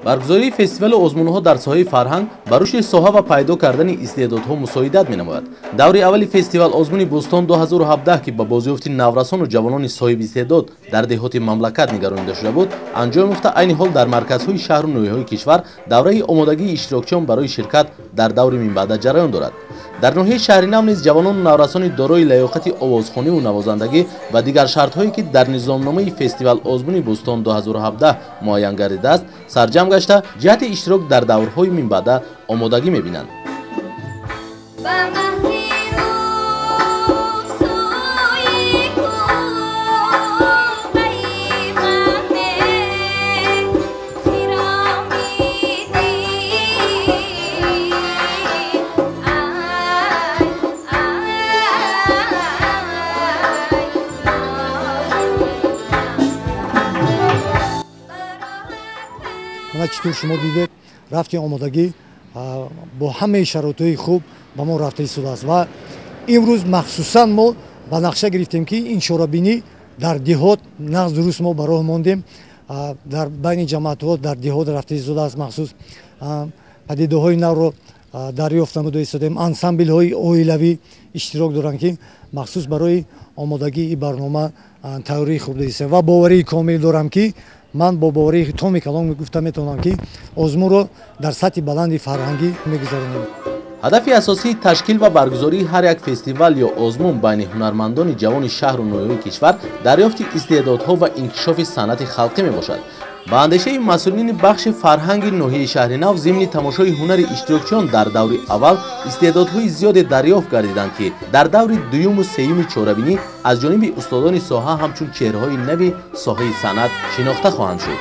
Баргузории фестивалу озмунҳо дар соҳаи фарҳанг ба рушди соҳа ва пайдо кардани истеъдодҳо мусоидат менамояд. Даври аввали фестивал озмуни Бӯстон 2017, ки ба бозёфти наврасону ҷавонони соҳиби истеъдод дар деҳоти мамлакат нигаронида шуда буд, анҷом ёфта, айни ҳол дар марказҳои шаҳру ноҳияҳои кишвар давраи омодагии иштирокчиён барои ширкат дар даври минбаъда ҷараён дорад. Дар ноҳияи Шаҳринав низ ҷавонону наврасони дорои лаёқати овозхониву навозандагӣ ва дигар шартҳое, ки дар низомномаи фестивал озмуни Бӯстон 2017 муайян гардидааст, сарҷамъ гашта, ҷиҳати иштирок дар даврҳои минбаъда омодагӣ мебинанд. Читур шумо дидед, рафти омодагӣ бо ҳамаи шароитҳои хуб ба мо рафта истодааст ва имрӯз махсусан мо ба нақша гирифтем, ки ин чорабинӣ дар деҳот нағз дуруст мо ба роҳ мондем, дар байни ҷамоатҳо дар деҳот рафта истодааст. Махсус падидаҳои навро дарёфт намуда истодем. Ансамблҳои оилавӣ иштирок доранд, ки махсус барои омодагии ин барнома тайёрии хуб дидистем ва боварии комил дорам, ки ман бо боварии томи калом гуфта метавонам, ки озмунро дар сатҳи баланди фарҳангӣ мегузаронем. Ҳадафи асосии ташкил ва баргузории ҳар як фестивал ё озмун байни ҳунармандони ҷавони шаҳру ноҳияҳои кишвар дарёфти истеъдодҳо ва инкишофи санъати халқӣ мебошад. Ба андешаи масъулини бахши фарҳанги ноҳияи Шаҳринав, зимни тамошои ҳунари иштирокчиён дар даври аввал истеъдодҳои зиёде дарёфт гардиданд, ки дар даври дуюму сеюми чорабинӣ аз ҷониби устодони соҳа ҳамчун чеҳраҳои нави соҳаи санъат шинохта хоҳанд шуд.